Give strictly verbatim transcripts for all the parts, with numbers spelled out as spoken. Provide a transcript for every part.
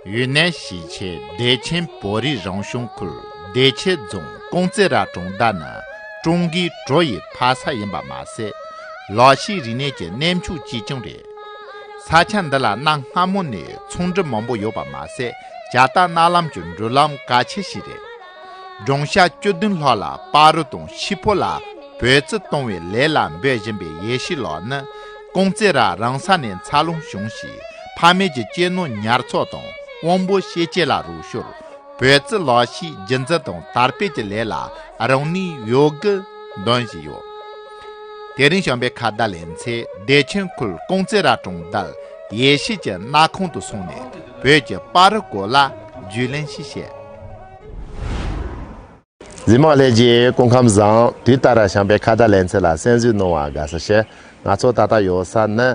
ཡུན་ནན་ཞིང་ཆེན་བདེ་ཆེན་བོད་རིགས་རང་སྐྱོང་ཁུལ་བདེ་ཆེན་རྫོང་ཀོང་ཙེ་ར་གྲོང་རྡལ་ནི་ཀྲུང་གོའི་གྲོ་ཡི་ཕ་ས་ཡིན་པ་མ་ཟད། ལོ་ཤས་རིག་གནས་ཀྱི་གནས་མཆོག་ཅིག་ཀྱང་རེད། ས་ཆ་འདི་ལ་གནའ་སྔ་མོ་ནས་ཚོང་འབྲེལ་མང་པོ་ཡོད་པ་མ་ཟད། ཇ་རྟ་གནའ་ལམ་གྱི་འགྲུལ་ལམ་གལ་ཆེ་ཞིག་རེད། སྦྲང་ཤ་བཅུ་བདུན་ལྷག་ལ་སྤ་རོ་དང་ཤི་ཕོ་ལ་བོད་རྩི་གཏོང་བའི་ལས་ལ་འབད་བཞིན་པའི་ཡེ་ཤེས་ལགས་ནི། ཀོང་ཙེ་ར་རང་ས་ནས་འཚར་ལོངས་བྱུང་ཞིང་། ཕ་མེས་ཀྱི་གཅེས་ནོར་ཉར་ཚགས་དང་དབང་པོ་ཤེས་བྱ་ལ་རོགས་ཞུར། བོད་རྩི་ལག་ཤེས་རྒྱུན་འཛིན་དང་དར་སྤེལ་གྱི་ལས་ལ་རང་ནུས་ཡོད་རྒུ་འདོན་བཞིན་ཡོད། དེ་རིང་བྱམས་པའི་ཁ་བརྡ་ལེན་ཚེ་བདེ་ཆེན་ཁུལ་ཀོང་ཙེ་ར་གྲོང་རྡལ་ཡེ་ཤེས་ཀྱི་མནའ་ཁང་དུ་སོང་ནས་བོད་ཀྱི་སྤ་རོ་སྐོར་ལ་རྒྱུས་ལོན་ཞིག་བྱས། གཟིགས་མོ་ལྷན་རྒྱས་སྐུ་ཁམས་བཟང་། དུས་ལྟར་བྱམས་པའི་ཁ་བརྡ་ལེན་ཚུལ་ལ་གསན་གཟིགས་གནང་བར་དགའ་བསུ་ཞུ། ང་ཚོ་ད་ལྟ་ཡོད་ས་ནི་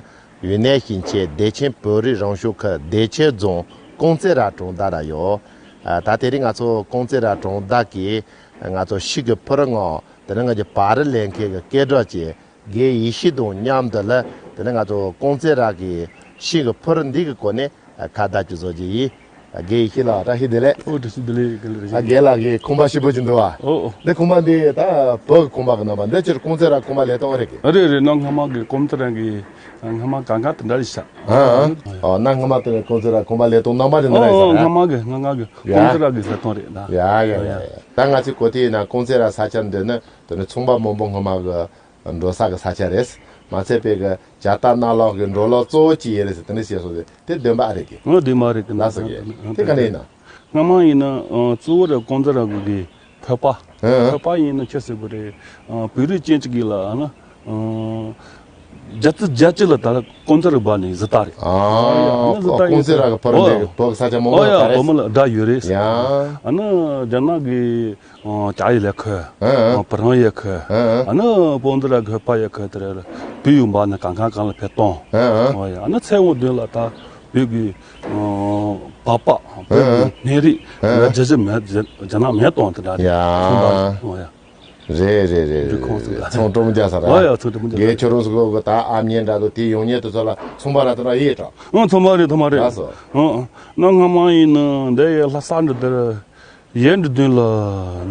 ཡུན་ནན་ཞིང་ཆེན་བདེ་ཆེན་བོད་རིགས་རང་སྐྱོང་ཁུལ་བདེ་ཆེན་རྫོང་ཀོང་ཙེ་ར་གྲོང་རྡལ་ལ་ཡོད། ཨ། ད་དེ་རིང་ང་ཚོ་ཀོང་ཙེ་ར་གྲོང་རྡལ་གྱི་ང་ཚོ་ཤིང་གི་ཕུ་རུ་ངོ་། དེ་ནས་ང་ཚོ་བ་རི་ལེན་མཁན་གྱི་སྐད་གྲགས་ཅན་དགེ་ཡེ་ཤེས་དང་མཉམ་དུ་ལ། དེ་ནས་ང་ཚོ་ཀོང་ཙེ་ར་གི་ཤིང་གི་ཕུ་རུ་འདི་གི་སྐོར་ནས་ཁ་བརྡ་ཅིག་བཟོ་རྒྱུ་ཡིན། དགེ་ཡེ་ཤེས་ལགས། བཀྲ་ཤིས་བདེ་ལེགས། ཨོ། བཀྲ་ཤིས་བདེ་ལེགས། དགེ་ལགས་ཀྱི་ཁང་པ་ཞིབ་པོ་ཅིག་འདུག་བ། ཨོ་ཨོ། འདི་ཁང་པ་འདི་ད་བོད་ཀྱི་ཁང་པ་གི་རྣམ་པ། འདི་ཕྱིར་ཀོང་ཙེ་ར་ཁང་པ་ལས་སྟངས་རེད་གི། ཨ་རེད་རེད། གནའ་སྔ་མ་གི་ཀོང་ཙེ་ར་གི་སྔ་མ་གང་ག་དེ་འདྲ་རེད་ཤག། ཨ་ཨ། ཨོ། གནའ་སྔ་མ་དེ་ཀོང་ཙེ་ར་ཁང་པ་ལས་སྟངས་རྣམ་པ་དེ་འདྲ་རེད་ཤག། ཨོ། སྔ་མ་གི་སྔ་མ་གི་ཡ། ཀོང་ཙེ་ར་གི་ལས་སྟངས་རེད་ད། ཡ་ཡ་ཡ་ཡ། ད་ང་ཚོའི་གོ་ཐོས་ཡིན་ན་ཀོང་ཙེ་ར་ས་ཆ་འདི་ནི་དེ་ནི་ཚོང་པ་མང་པོ་སྔ་མ་གི་འགྲོ་ས་གི་ས་ཆ་རེད། མ་ཚད་པའི་གི་ཇ་རྟ་གནའ་ལམ་གི་འགྲོ་ལམ་གཙོ་བོ་གཅིག་ཡིན་རེད་ཟེར་དེ་འདྲ་བཤད་སོང་ཟེར། དེ་བདེན་པ་ཨ་རེད་གི། ཨ། བདེན་པ་རེད་གི། ལགས་སོ་གི། དེ་ག་ནས་ཡིན་ན། སྔ་མ་ཡིན་ན། ཨ། གཙོ་བོ་རེད། ཀོང་ཙེ་ར་གི་བོད་པ། ཨ། བོད་པ་ཡིན་ན་ཆི་ཟེར་དགོས་རེད། ཨ། བོད་རིགས་ཅན་གཅིག་གིས་ལ་ཨ་ན། ཨ། རྒྱ་ཙི་རྒྱ་ཅི་ལ་ད་ཀོང་ཙེ་ར་བ་ནས་བཟི་ལྟ་རེད། ཨ། ཨ་ནི་བཟི་ལྟ་ཡིན་ཀོང་ཙེ་ར་གི་ཕུ་རུ་འདི་གི་བོད་ས་ཆ་མང་པོ་ལ་ད་རེད། ཨོ་ཡ། བོད་མི་ལ་དགྲ་ཡོད་རེད། ཡ། ཨ་ནི་རྒྱ་ནག་གི་ཨོ། ཇ་ཡི་ལས་ཁུ། ཨ་ཨ། ཨོ། བུ་རང་ཡི་ཁུ། ཨ་ཨ། ཨ་ནི་ཀོང་ཙེ་ར་གི་བོད་པ་ཡི་ཁུ་དེ་རེད། བོད་ཡུལ་འབའ་ནི་གང་གང་གང་ལ་ཕེབས་གཏོང་། ཨ་ཨ། ཨོ་ཡ། ཨ་ནི་ཚེ་འོང་དོན་ལ་ད་བོད་ཀྱི་ཨོ། བོད་པ། བོད་ཀྱི་ཨ་ཨ། གནས་རིགས། ཨ་ཨ། རྒྱ་རྒྱ་མེད། རྒྱ་རྒྱ་ནག་མེད་གཏོང་དེ་འདྲ་རེད། ཡ། ཁོང་པ། ཨོ་ཡ། རེད་རེད་རེད། འབྲི་ཁོང་ཚོ་རེད། ཚོང་ཀྲོང་རྒྱ་ས་ར། ཨོ་ཡ། ཚོང་ཀྲོང་རྒྱ་ས། རྒན་ཁྱོད་རང་ཚོ་གི་ད་ཨ་མྱེས་འདྲ་འདུག། དེ་ཡོང་མྱེས་དེ་ཚོ་ལ་ཚོང་པ་ར་དེ་འདྲ་ཡིན་དྲ། ཨང་། ཚོང་པ་རེད། ཚོང་པ་རེད། ལགས་སོ། ཨང་ཨང་། གནའ་སྔ་མ་ཡིན་ན་འདི་ཡི་ལྷ་ས་འདྲ་དེར་ཡས་འབྲུ་བདུན་ལ་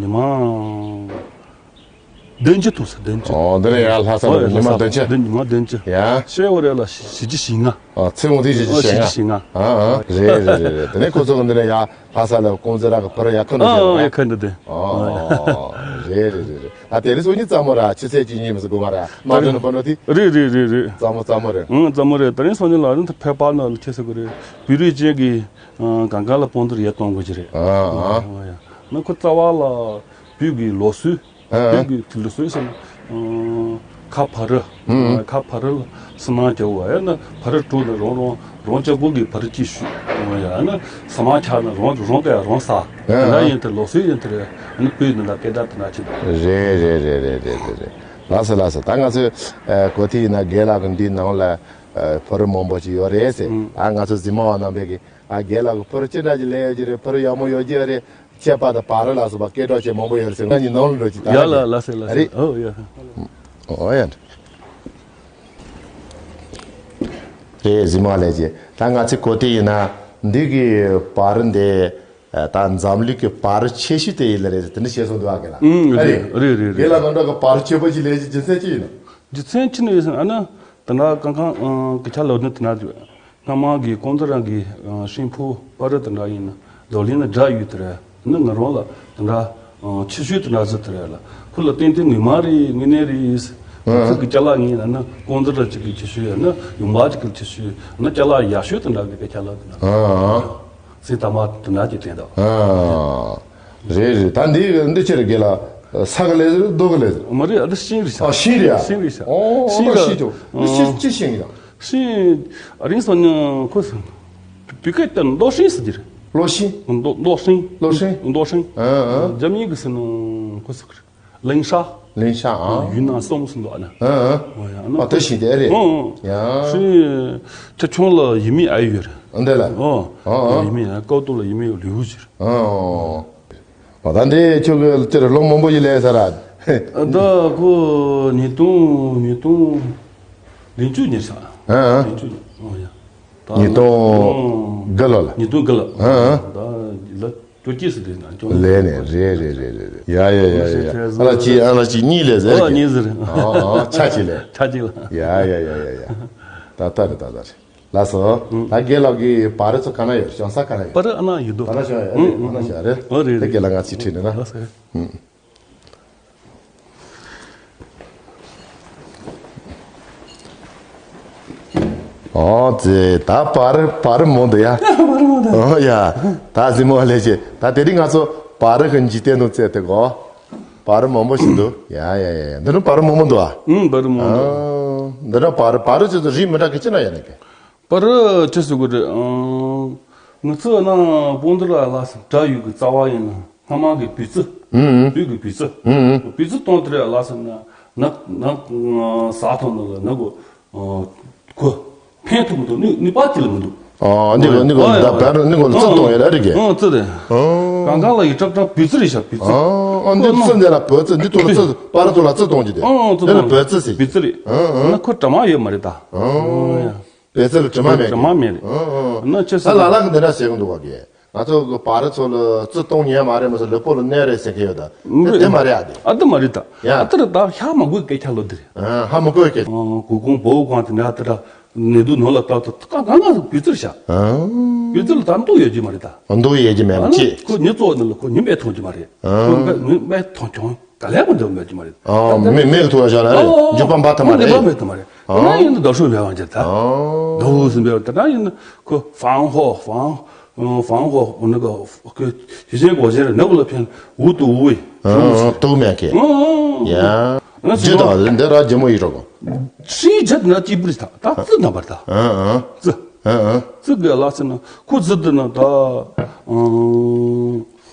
ཉི་མ་བདུན་ཅུ་ཐུག་ས། བདུན་ཅུ། ཨོ། འདི་ལ་ཡ་ལྷ་ས་ཨོ་ལ་ཡ། ཉི་མ་ལྷ་ས་བདུན་ཅུ། བདུན། ཉི་མ་བདུན་ཅུ། ཡ། ཤེས་བ་རེད་ལ་བཞི་བཅུ་ཞེ་ལྔ། ཨ། ཚེ་འོང་དུས་བཞི་བཅུ་ཞེ་ལྔ། ཨ་ཨ། རེད་རེད་རེད་རེད། དེ་ནས་ཁོ་ཚོ་གི་འདི་ལ་ཡ་ལྷ་ས་ལ་ཀོང་ཙེ་ར་གི་ཕུ་རུ་ཡ་ཁུ་འདུག། ཨ་ཨ། ཡ་ཁུ་འདུག་དེ། ཨོ། རེད་རེད་རེད་རེད། ད་དེ་རིང་སང་ཉིན་གཙང་མོ་ར་ཆུ་ཚོད་གཅིག་གཉིས་མི་ཟིན་དགོས་མ་ར། མ་འགྲོ་ན་ཕོ་ནོ་དེ། རེད་རེད་རེད་རེད། གཙང་མོ་གཙང་མོ་རེད། ཨང་། གཙང་མོ་རེད། དེ་རིང་སང་ཉིན་ལ་ནི་ཕེབས་པ་ནི་ཆི་ཟེར་དགོས་རེད། བོད་རིགས་ཅན་གྱི་ཨ་གང་ག་ལ་དཔང་རྟགས་ཡས་གཏོང་དགོས་ཀྱི་རེད། ཨ་ཨ། ཨ་ཡ། ནི་ཁོ་རྩ་བ་ལ་བོད་ཀྱི་ལུགས་སྲོལ། ཨ་ཨ། བོད་ཀྱི་ལུགས་སྲོལ་ཟེར་ན། ཨ། ཁ་ཕ་རི། ཨ་ཁ་ཕ་རི་ལ་སུ་ནང་བྱ་བ་ཡ་ན་ཕ་རི་དྲུག་ནི་རང་རང་རང་ཅག་པོ་གི་ཕ་རི་གཅིག་ཤུ། ཨ་ཡ། ན་སུ་མ་ཆགས་ན་རང་རང་ག་ཡ་རང་ས། ཨ་ཨ། ན་ཡིན་དེ་ལུགས་སྲོལ་ཡིན་དེ་རེད། ནི་བོད་ནི་ལ་སྐད་གྲགས་དེ་ན་ཆེ་འདུག། རེད་རེད་རེད། ལགས་སོ་ལགས་སོ། ད་ང་ཚོས་ཨ་གོ་ཐོས་ཡིན་ན་རྒན་ལགས་ཀྱི་འདིའི་ནང་ལ་ཨ་ཕ་རི་མང་པོ་ཅིག་ཡོད་རེད་ཟེར། ཨ་ང་ཚོ་གཟིགས་མོ་བ་རྣམ་པས་ཀྱི་ཨ་རྒན་ལགས་ཀྱི་ཕ་རི་ཅི་འདྲ་ཅིག་ལས་ཡོད་ཀྱི་རེད། ཕ་རི་ཡག་མོ་ཡོད་ཀྱི་རེད། ཁྱད་པར་དུ་བ་རི་ལ་སོགས་པ་སྐད་གྲགས་ཅན་མང་པོ་ཡོད་རེད་ཟེར། ང་གཉིས་ནང་ལ་འགྲོ་ཅིག་ད་ཡ་ལ་ལ་ཟེར་ལ་ཟེར། རེད། ཨོ་ཡ། ཨོ་ཡ། རེད། གཟིགས་མོ་ལས་ཀྱི་ད་ང་ཚོའི་གོ་ཐོས་ཡིན་ན་འདི་གི་བ་རི་འདི་ད་འཛམ་གླིང་གི་བ་རི་ཆེ་ཤོས་དེ་ཡིན་ལ་རེད་ཟེར་དེ་འདྲ་བཤད་སོང་འདུག་ཨ་གི་ལ། ཨུམ། ཨ་རེད། རེད་རེད་རེད། རྒན་ལགས་རྣམ་གྲངས་ཀྱི་བ་རི་ཆེ་པོ་ཅིག་ལས་ཀྱི་རྒྱུ་མཚན་ཅི་ཡིན་ནམ། རྒྱུ་མཚན་ཅི་ནས་ཡོད་ཟེར་ན་ཨ་ནི་དེ་འདྲ་གང་གང་སྐད་ཆ་ལབ་ནི་དེ་འདྲ་འདུག། སྔ་མ་གི་ཀོང་ཙེ་ར་གི་ཤིང་ཕོ་བ་རི་དེ་འདྲ་ཡིན་ན་རྡོ་ལིང་ན་སྒྲ་ཡོད་དེ་རེད། ནི་ང་རང་ལ་དེ་འདྲ་ཆེ་ཤོས་དེ་འདྲ་ཟེར་དེ་རེད་ལ། ཁོ་ལ་ཏན་ཏན་ངོ་མ་རེད། དངོས་གནས་རེད། ཁོ་ཚོ་གི་ཅ་ལག་ཡིན་ན་ནི་ཀོང་ཙེ་ར་གཅིག་གི་ཆེ་ཤོས་ཡང་ན་ཡུམ་བ་གཅིག་གི་ཆེ་ཤོས་ནི་ཅ་ལག་ཡག་ཤོས་དེ་འདྲ་གི་སྐད་ཆ་ལབ་དེ་འདྲ། སེམས་དྭངས་མ་དེ་འདྲ་གི་དྲན་འདུག། རེད་རེད། ད་འདི་འདི་ཕྱིར་རྒན་ལགས་ས་གི་ལས་ཟེར་རྡོ་གི་ལས་ཟེར། མ་རེད། ཨ་འདི་ཤིང་རེད་ཤག། ཨ་ཤིང་རེད་ཨ། ཤིང་རེད་ཤག། ཨོ་ཤིང་ཨ་ལ་ཤིང་ཅོ། འདི་ཤིང་ཅི་ཤིང་ཡིན་ན། ཤིང་ཨ་རིང་སོང་ཉིན་ཁོ་སོང་། བི་ཀེ་ཏན་རྡོ་ཤིང་ཟེར་གྱི་རེད། གློ་ཤིང་། རྡོ་རྡོ་ཤིང་། གློ་ཤིང་། རྡོ་ཤིང་། ཨ་ཨ། རྒྱ་མིའི་གི་ཟེར་ན་ཁོ་སོང་གི་རེད། ལིང་ཤ། ལིང་ཤ་ཨ། ཡུན་ནན་སོང་ཟེར་འདུག་ཨ་ན། ཨ་ཨ། ཨོ་ཡ་ཨ་ན་ཨ་ད་ཤིང་དེ་ཨེ་རེད། ཨོ་ཨོ། ཡ། ཤིང་ཁྱེད་ཆུང་ལ་ཡིན་མིན་ཨ་ཡོད་རེད། ཨ་འདི་ལ། ཨོ། ཨ་ཨ། ཡིན་མིན་ཨ་ཀའོ་ཏུ་ལ་ཡིན་མིན་ལུས་ཟེར། ཨོ། ཨོ་ད་འདི་ཁྱོད་ཀྱི་ལོ་མང་པོ་ཡིན་ལས་ས་ར། ད་ཁོ་ཉིས་སྟོང་ཉིས་སྟོང་བདུན་ཅུ་ཉེར་ས། ཨ་ཨ། བདུན་ཅུ་ཉེར། ཨོ་ཡ། ད་ཉིས་སྟོང་། ཨོ། དགུ་ལོ་ལ། ཉིས་སྟོང་དགུ་ལ། ཨ་ཨ། ད་ལ་ཅོ་ཅི་སི་དེ་ན་ཅོ། ལས་ནས་རེད་རེད་རེད་རེད་རེད། ཡ་ཡ་ཡ་ཡ། ཨ་ལ་ཅི་ཨ་ལ་ཅི་གཉིས་ལས་ཟེར་ཨ་གི། གཉིས་ཟེར། ཨ་ཨ་ཆ་ཅི་ལས། ཆ་ཅི་ལ། ཡ་ཡ་ཡ་ཡ་ཡ། ད་ལྟ་རེད་ད་ལྟ་རེད། ལགས་སོ། ད་རྒན་ལགས་ཀྱི་བར་ཚོ་ག་ན་ཡོད། བྱང་ས་ག་ན་ཡོད། པར་ཨ་ན་ཡོད་དོ། ག་ན་བྱང་ཡོད་རེད། ག་ན་བྱང་རེད། ཨ་རེད་དེ་རེད། རྒན་ལགས་ང་ཚིག་ཁྲིད་ནས་ན། ལགས་སོ། ཨོ་ཙི་ད་བར་བར་མོ་འདུག་ཡ། བར་མོ་འདུག་ཨོ་ཡ། ད་ཟི་མོ་ལས་ཅི་ད་དེ་རིང་ང་ཚོ་བར་གི་འཇིག་རྟེན་དུ་བཙལ་ཏེ་གོ། བར་མང་པོ་ཞིག་འདུག་ཡ་ཡ་ཡ་ཡ། འདི་ནི་བར་མང་པོ་འདུག་ཨ། ཨུམ་བར་མང་འདུག་ཨ། འདི་ནི་བར་བར་ཅི་ཚོ་རིགས་མི་འདྲ་གི་ཅི་ན་ཡ་ནི་གི། བར་ཅི་ཟེར་དགོས་རེད། ཨང་། ང་ཚོ་ན་སྤོན་ཏི་ལ་ལ་སི་གྲྭ་ཡུལ་གྱི་རྩ་བ་ཡིན་ན་སྔ་མ་གི་བུ་ཚུ། ཨུམ་ཨུམ། བོད་ཀྱི་བུ་ཚུ། ཨུམ་ཨུམ། བུ་ཚུ་སྟོང་དེ་རེད་ལ་སི་ན་ན་ན་ས་ཐོག་ནང་ལ་ན་གོ། ཁོ་ཕན་ཐོགས་མི་འདུག་ནུས་ནུས་པ་དེ་ལ་མི་འདུག་ཨ་ནི་གོ་ནི་གོ་ད་བར་ནི་གོ་ལ་རྩི་གཏོང་ཡོད་ལ་རེད་གི། ཨང་རྩི་རེད། ཨང་། གང་གང་ལ་ཡི་ཀྲག་ཀྲག་བུ་ཚུ་རེད་ཤག་བུ་ཚུ། ཨང་། འདི་རྩི་འདི་ལ་བུ་ཚུ་འདི་ཐོག་ལ་རྩི་པར་ཐོག་ལ་རྩི་གཏོང་གི་དེ། ཨང་རྩི་འདི་ལ་གཏོང་བུ་ཚུ་ཟེར། བུ་ཚུ་རེད། ཨང་ཨང་། ན་ཁོ་གྲ་མ་ཡོད་མ་རེད་ད། ཨང་། བེ་ཚལ་གྲིབ་མ་མེད་གྲིབ་མ་མེད་རེད། ཨང་ཨང་། ན་ཆེ་ས་ལ་ལ་གི་འདི་འདྲ་ཟེར་གི་འདུག་བ་གི། ང་ཚོ་གི་བར་ཚོ་ལ་རྩི་གཏོང་ཉན་མ་རེད་མ་ཟེར་ལུས་པོ་ལ་གནོད་རེད་ཟེར་གི་ཡོད་ད། དེ་དེ་མ་རེད་ཨ་དེ། ཨ་དེ་མ་རེད་ད། ཡ། ཨ་དེ་རེད་ད་ཤ་མ་དགོས་སྐད་ཆ་ལོ་དེ་རེད། ཨ་ཧ་མ་གོ་སྐད། གུ་གུང་བོ་གང་དེ་འདྲ་དེ་འདྲ་ནད་དུག་ནོར་ལ་བཏབ་ཐུབ་ཀ་གང་གང་བུ་ཚུར་ཤ། ཨང་། བུ་ཚུར་ལ་ད་འདུག་ཡོད་ཀྱི་མ་རེད་ད། འདུག་ཡོད་ཀྱི་མེད་པ་ཅི། ཁོ་ཉི་ཚོགས་ནི་ལ་ཁོ་ཉི་མེད་ཐོང་ཀྱི་མ་རེད། ཨང་། ཁོ་ཉི་མེད་ཐོང་ཀྱང་། ག་ལེ་མ་འདོད་མེད་ཀྱི་མ་རེད། ཨ་མེ་མེ་གི་ཐུག་ལ་བཞག་ན་རེད། འཇུ་པ་འབའ་ཐ་མ་རེད། འཇུ་པ་འབའ་ཐ་མ་རེད། ཨ་ན་ཡིན་ན་ད་ཧྲུ་བེ་ཝང་ཅེ་ད། ཨ་ད་ཧུ་སི་བེ་ཝང་ད་ན་ཡིན་ན་ཁོ་ཧྥང་ཧོ་ཧྥང་ཧྥང་ཧོ་ཨུ་ན་ག་ཁོ་ཞི་ཅན་གོ་ཅན་རེད་ན་གོ་ལ་ཕན་ཝུ་ཏུ་ཝུ་ཡི། ཨ་ཨ་ཏུ་མེ་ཁེ། ཨ་ཨ་ཡ། ཨ་ན་ཇི་ད་འདི་ར་ཇི་མོ་ཡི་རོ་གོ། ཧྲི་ཇད་ན་ཅི་པུ་རི་ད་ད་ཙི་ན་བར་ད། ཨ་ཨ་ཙི། ཨ་ཨ་ཙི་གི་ལ་ཟེར་ན་ཁོ་ཙི་དུ་ན་ད། ཨ།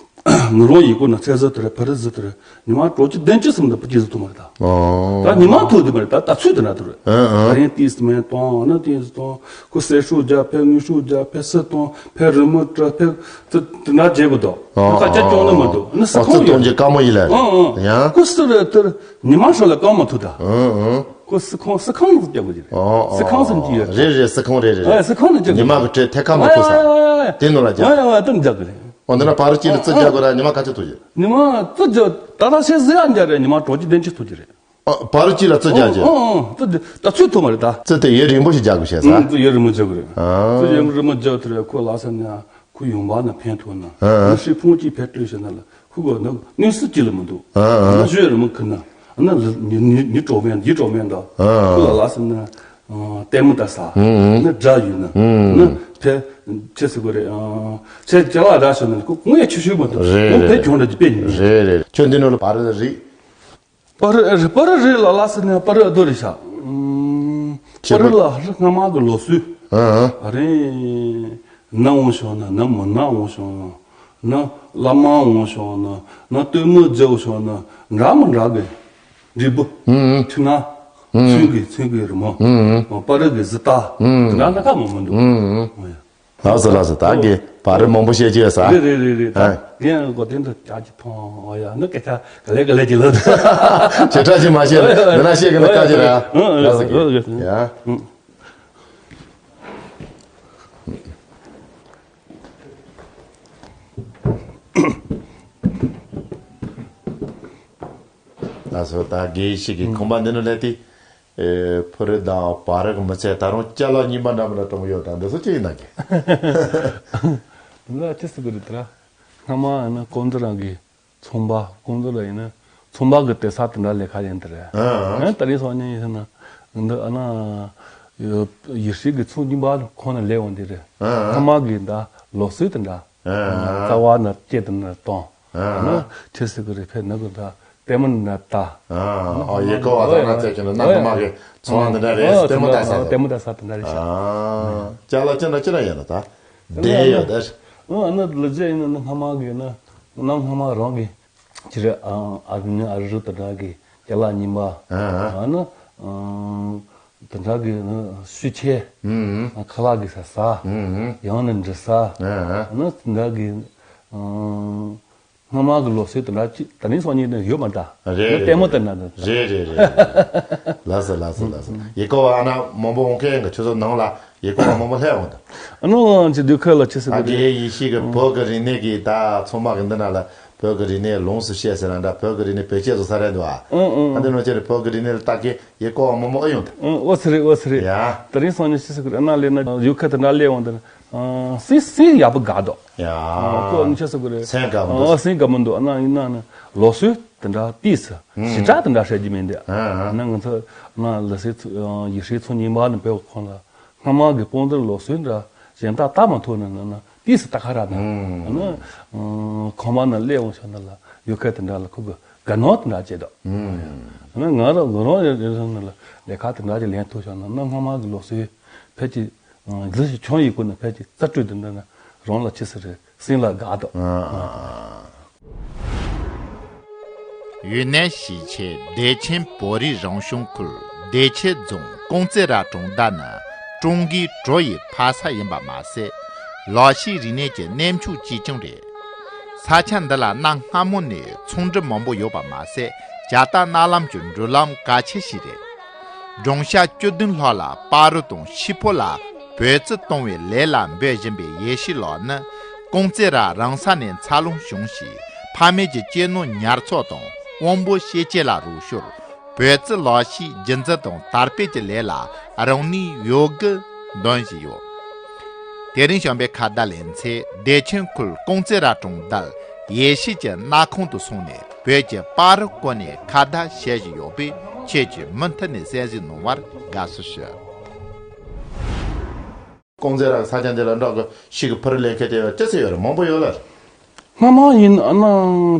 ང་རང་ཡི་གོ་ན་ཚེ་ཟ་དེ་རེད། ཕ་རི་ཟ་དེ་རེད། ཉི་མ་གྲོ་ཆུ་བདུན་ཅུ་ཙམ་དང་པོ་ཅི་ཟ་ཐུབ་མ་རེད་ད། ཨོ། ད་ཉི་མ་ཐུག་དེ་མ་རེད་ད། ད་ཚོད་དེ་ན་དེ་རེད། ཨ་ཨ། ད་རིང་ཏིས་མེ་གཏོང་ཨ་ན་ཏིས་གཏོང་ཁོ་གསེར་ཤུགས་རྒྱག་ཕེ་དངུལ་ཤུགས་རྒྱག་ཕེ་སི་གཏོང་ཕེ་རི་མོ་སྤྲད་ཕེ་ཙི་དེ་ན་བརྗེད་དགོས་དོ། ཨོ་ཁ་ཆ་ཅོང་ནི་མ་འདུག་ཨ་ན་སི་ཁོང་དེ་གཏོང་རྒྱུ་དཀའ་མོ་ཡིན་ལ། ཨོ་ཨོ། ཡང་ཁོ་སི་རེད་དེ་ཉི་མ་ཧྲོ་ལ་གང་མ་ཐུག་ད། ཨོ་ཨོ། ཁོ་སི་ཁོང་སི་ཁང་ནང་རྒྱག་དགོས་ཀྱི་རེད། ཨོ་སི་ཁང་སམ་ཅི་ཡོད། རེད་རེད་སི་ཁོང་རེད་རེད་རེད། ཨ་སི་ཁང་ནང་རྒྱག་ཉི་མ་གི་གྲས་ཐད་ཀ་མ་ཐུག་ས། ཨ་ཨ་ཨ་ཨ། དེ་ནང་ལ་རྒྱག་ཨ་ཨ་ཨ་དེ་རྒྱག་གི་རེད། འོ་འདི་ན་བར་གཅིག་ལ་རྩི་རྒྱག་དགོས་ན་ཉི་མ་ག་ཚོད་ཐུག་ཀྱི། ཉི་མ་རྩི་རྒྱག་ད་ལྟ་ཤེས་ཟི་ཡ་འཇག་རེད། ཉི་མ་གྲོ་གཅིག་བདུན་ཅུ་ཐུག་ཀྱི་རེད། ཨ་བར་གཅིག་ལ་རྩི་རྒྱག་ཀྱི། ཨོ་ཨོ་རྩི་ད་ཚོད་ཐུག་མ་རེད་ད། རྩི་དེ་ཡུན་རིང་པོ་ཞིག་རྒྱག་དགོས་བྱས་ས། ཨ་རྩི་ཡུན་རིང་པོ་རྒྱག་གི་རེད། ཨ་རྩི་ཡུན་རིང་པོ་རྒྱག་དེ་རེད་ཁོ་ལ་ས་ན་ཁོ་ཡོང་བ་ན་ཕན་ཐོགས་ན། ཨ་ཨ་ནི་ཧྲི་ཕུང་གཅིག་ཕེ་སྤྲོད་བྱས་ན་ལ་ཁོ་གོ་ན་གནོད་སྲིད་ཅི་ལ་མི་འདུག་ཨ་ཨ་ཨ་ན་ཞོད་རིང་མོ་ཁུར་ན་ཨ་ན་ལ་ཉི་ཉི་ཉི་གྲོ་མེན་ཡི་གྲོ་མེན་ད། ཨ་ཨ་ཁོ་ལ་ལ་ས་ན། ལྟད་མོ་ལྟ་ས། ཨུམ་ཨུམ། ནི་དགྲ་ཡོད་ན། ཨུམ་ཨུམ། ནི་ཕེ་ཆེ་སི་གོ་རེ། ཆེ་ཅ་ལག་དགྲ་ཤོད་ན་ཁོ་ངས་ཆུ་ཤུ་མ་ཐུབ། རེད་ཁོ་ཕེ་རེད། གྱོང་རེ་ཅི་པེ་ཉི། རེད་རེད། ཁྱོད་འདི་ནང་ལ་བར་རེད། བར་བར་རེད་ལ་ལ་སི་ནི་བར་རྡོ་རེད་ཤག་ཁྱེད་བར་ལ་སྔ་མ་གི་ལོ་སུ། ཨ་ཨ། རེད། ན་འོང་ཤོག་ན་ན་མོ་ན་འོང་ཤོག་ན། ན་བླ་མ་འོང་ཤོག་ན་ན་སྟོན་མོ་རྒྱབ་ཤོག་ན་འདྲ་མི་འདྲ་གི། འབྲས་བུ། ཨུམ་ཨུམ། ཐུན་ན། ཨུམ། ཚོན་གི་ཚོན་གི་རི་མོ། ཨུམ་ཨུམ། པ་རི་གི་གཟི་ཏ། ཨུམ། དེ་འདྲ་སྣ་ཁ་མང་མང་འདུག་ཨུམ་ཨུམ། ལགས་སོ་ལགས་སོ། ད་གི་བར་རི་མང་པོ་བཤད་ཀྱི་ཡོད་ས། རེད་རེད་རེད་རེད། ཨ། ད་ངས་གོ་དོན་དུ་ཅག་ཅིག་མཐོང་ཨ་ཡ་ནི་སྐད་ཆ་ག་ལེ་ག་ལེ་ཅིག་ལབ་འདུག་ཞེ་དྲག་ཅིག་མ་བཤད་ལ་འདི་ན་བཤད་གི་ན་དཀའ་ཅིག་རེད་ཨ། ཨུམ་ཨུམ། ལགས་སོ་གི། ཡ། ཨུམ། ལགས་སོ། ད་དགེ་བཤེས་ཀྱི་ཁང་པ་འདི་ནང་སླེབས་ཏེ། ཨེ། ཕུ་རི་དང་བ་རི་གི་མི་ཚད་ད་རུང་ཅ་ལག་རྙིང་པ་འདྲ་མི་འདྲ་སྤྲད་ཡོད་ད། འདི་ཚོ་ཅི་ཡིན་ན་གི། འདི་ལ་ཅི་ཟེར་གི་རེད་ད་ར། སྔ་མ་ཡིན་ན་ཀོང་ཙི་རང་གི་ཚོང་པ་ཀོང་ཙི་ལ་ཡིན་ན་ཚོང་པ་གི་དེ་ས་དེ་འདྲ་ལས་ཁ་ཡིན་དེ་རེད། ཨ་ཨ། ཨ་ད་རེས་སང་ཉིན་ཡིན་ན་འདི་ཨ་ན་ཡེ་ཧྲི་གི་ཚོང་རྙིང་པ་ཁོང་ན་ལས་འོང་དེ་རེད། ཨ་ཨ། སྔ་མ་གི་འདྲ་ལོ་སུ་དེ་འདྲ། ཨ་ཨ། རྩ་བ་ན་སྐྱེ་དེ་ན་གཏོང་། ཨ་ཨ། ཨ་ན་ཁྱེད་སི་གི་རེ་ཕེ་ན་གི་འདྲ་ལྟད་མོ་ན་ལྟ། ཨ་ཨ། ཡེ་ཀོ་བ་དང་ན་ཚད་ཀྱི་ན་ན་ཨ་ཨ། མ་གི་ཚོང་བ་འདི་འདྲ་རེད། ཨ་ལྟད་མོ་ལྟ་ས་ལྟད་མོ་ལྟ་ས་དེ་འདྲ་རེད་ཤག་ཨ་ཨ། ཅ་ལག་ཅི་འདྲ་ཅི་འདྲ་ཡིན་ན་ད་དེ་ཡོད་ད། ཨ་ཨ་ན་ལ་ཇེ་ཡིན་ན་སྔ་མ་གི་ན་ནམ་སྔ་མ་རང་གི་ཅི་རེད། ཨ་ཨ་རི་ནི་ཨ་རི་རུ་དེ་འདྲ་གི་ཅ་ལག་རྙིང་པ། ཨ་ཨ། ཨ་ན་ཨ་དེ་འདྲ་གི་ཤུ་ཆེ། ཨུམ། ཁ་ལག་གི་ཟ་ས། ཨུམ། ཡང་ན་འབྲི་ས། ཨ་ཨ། ཨ་ན་དེ་འདྲ་གི་ཨ་སྔ་མ་གི་ལོ་སེ་དེ་འདྲ་ཅི་ད་ནི་སང་ཉིན་ཡོད་མ་ད། རེད་རེད། ལྟད་མོ་ལྟ་ན་ད། རེད་རེད་རེད། ལགས་སོ་ལགས་སོ་ལགས་སོ། ཡེ་ཀོ་བ་ཨ་ན་མང་པོ་འོང་མཁན་གི་ཁྱོད་ཚོ་ནང་ལ་ཡེ་ཀོ་བ་མང་པོ་སླེབས་འོང་ད། ཨ་ནི་ཅི་དུས་ཁ་ལ་ཅི་ཟེར་ད་གི་རེད། དགེ་ཡེ་ཤེས་ཀྱི་བོད་ཀྱི་རིག་གནས་ཀྱི་ད་ཚང་མ་གི་འདི་ན་ལ་བོད་ཀྱི་རིག་གནས་ལོངས་སུ་སྤྱད་ཟེར་ན་འདྲ། བོད་ཀྱི་རིག་གནས་བེད་སྤྱད་བཟོ་ས་རེད་འདུག་ཨ། ཨང་ཨང་ཨ་འདི་ནང་ཆེ་རེད། བོད་ཀྱི་རིག་གནས་ལ་ལྟ་གི་ཡེ་ཀོ་མོ་མོ་ཨ་ཡོང་ད། ཨང་ཨོ་ཚི་རེད་ཨོ་ཚི་རེད། ཡ། དེ་རིང་སང་ཉིན་ཅི་ཟེར་གི་རེད། ཨ་ན་ལས་ན་ཡུལ་ཁ་དེ་འདྲ་སླེབས་འོང་དེ་ན་སེང་སེང་ཡག་པོ་དགའ་འདུག་ཡ། ཨ་ཁོ་ཨ་ནི་ཅི་ཟེར་གི་རེད། སེང་དགའ་མི་འདུག་ཨ་སེང་དགའ་མི་འདུག་ཨ་ན་ཡིན་ན་ནི་ལོ་སུ་དེ་འདྲ་ཏིས་ཞི་དྲག་དེ་འདྲ་བཤད་རྒྱུ་མིན་འདི། ཨ་ན་ང་ཚོ་ཨ་ན་ལ་སེ་ཚུ་ཡེ་ཤེས་ཚོ་ཉིན་མ་ནི་བོད་ཁོང་ལ། སྔ་མ་གི་དཔོན་ཚོར་ལོ་སུ་འདྲ་གཞན་དག་ལྟ་མ་ཐུབ་ན་ན་ན་ཏིས་ལྟ་ཁ་ར་ན་ཨ་ན་ཁོ་མ་ན་སླེབས་འོང་ཤག་ན་ལ་ཡུལ་ཁ་དེ་འདྲ་ལ་ཁོ་གི་དགའ་སྣང་དེ་འདྲ་བྱེད་དོ། ཨ་ན་ང་རང་ལོ་རང་ཡོད་རེད་ན་ལ་ལས་ཀ་དེ་འདྲ་ཅིག་ལེན་ཐུབ་ཤག་ན་ན་སྔ་མ་གི་ལོ་སུ་ཕལ་ཆེར་ལི་ཞིག་ཆུང་ཡིན་ཁོ་ན་ཕལ་ཆེར་རྩ་སྤྲོད་དེ་འདྲ་ན་རང་ལ་ཅི་ཟེར་རེད། སེམས་ལ་དགའ་འདུག་ཡུན་ནན་ཞིང་ཆེན་བདེ་ཆེན་བོད་རིགས་རང་སྐྱོང་ཁུལ་བདེ་ཆེན་རྫོང་ཀོང་ཙེ་ར་གྲོང་རྡལ་ནི་ཀྲུང་གོའི་གྲོ་ཡི་ཕ་ས་ཡིན་པ་མ་ཟད། ལག་ཤེས་རིག་གནས་ཀྱི་གནས་མཆོག་ཅིག་ཀྱང་རེད། ས་ཆ་འདི་ལ་གནའ་སྔ་མོ་ནས་ཚོང་འགྲུལ་མང་པོ་ཡོད་པ་མ་ཟད། ཇ་རྟ་གནའ་ལམ་གྱི་འགྲུལ་ལམ་གལ་ཆེ་ཞིག་རེད། སྦྲང་ཤ་བཅུ་བདུན་ལྷག་ལ་སྤ་རོ་དང་ཤི་ཕོ་ལ་བོད་རྩི་གཏོང་བའི་ལས་ལ་འབད་བཞིན་པའི་ཡེ་ཤེས་ལགས་ནི་ཀོང་ཙེ་ར་རང་ས་ནས་འཚར་ལོངས་བྱུང་ཞིང་ཕ་མེས་ཀྱི་གཅེས་ནོར་ཉར་ཚགས་དང་དབང་པོ་ཤེས་བྱ་ལ་རོགས་ཞུར་བོད་རྩི་ལག་ཤེས་རྒྱུན་འཛིན་དང་དར་སྤེལ་གྱི་ལས་ལ་རང་ནུས་ཡོད་རྒུ་འདོན་བཞིན་ཡོད། དེ་རིང་བྱམས་པའི་ཁ་བརྡ་ལེ་ཚན་བདེ་ཆེན་ཁུལ་ཀོང་ཙེ་ར་གྲོང་རྡལ་ཡེ་ཤེས་ཀྱི་མནའ་ཁང་དུ་སོང་ནས་བོད་ཀྱི་པར་བརྐོས་ནས་ཁ་བརྡ་བྱེད་བཞིན་ཡོད་པས་ཁྱེད་ཀྱིས་མུ་མཐུད་ནས་གསན་གཟིགས་གནང་བར་དགའ་བསུ་ཞུ། ཀོང་ཙེ་ར་ས་ཆ་འདི་ལ་འགྲོ་གི་ཤིག་གི་ཕུར་ལེན་མཁན་དེ་ཡོད་ཅི་ཚེ་ཡོད་རེད། མང་པོ་ཡོད་ལ། སྔ་མ་ཡིན་ཨ་ན་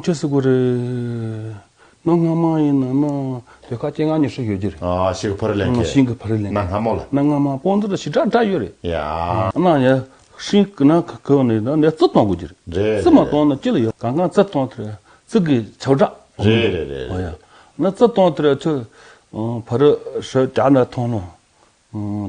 ཅི་ཟེར་དགོས་རེད། ན་སྔ་མ་ཡིན་ན་ན་དེ་ཁ་སྐྱེ་ང་ཉི་ཤུ་ཡོད་ཀྱི་རེད། ཨ་ཤིག་གི་ཕུར་ལེན་མཁན། ཤིང་གི་ཕུར་ལེན་ན་སྔ་མོ་ལ། ན་སྔ་མ་དཔོན་ཚོ་ཞི་དྲག་འདྲ་ཡོད་རེད། ཡ། ཨ་ན་ཡ་ཤིང་གི་ན་ཁ་ཁོ་ནས་ན་ནས་རྩི་གཏོང་དགོས་ཀྱི་རེད། རེད་རྩི་མ་གཏོང་ན་ཅི་ལ་ཡོད་གང་གང་རྩི་གཏོང་དེ་རྩི་གི་ཆག་གྲགས། རེད་རེད་རེད། ཨ་ཡ། ན་རྩི་གཏོང་དེ་ཚོ་ཕ་རུ་ཧྲི་ཇ་ན་ཐོང་ནོ།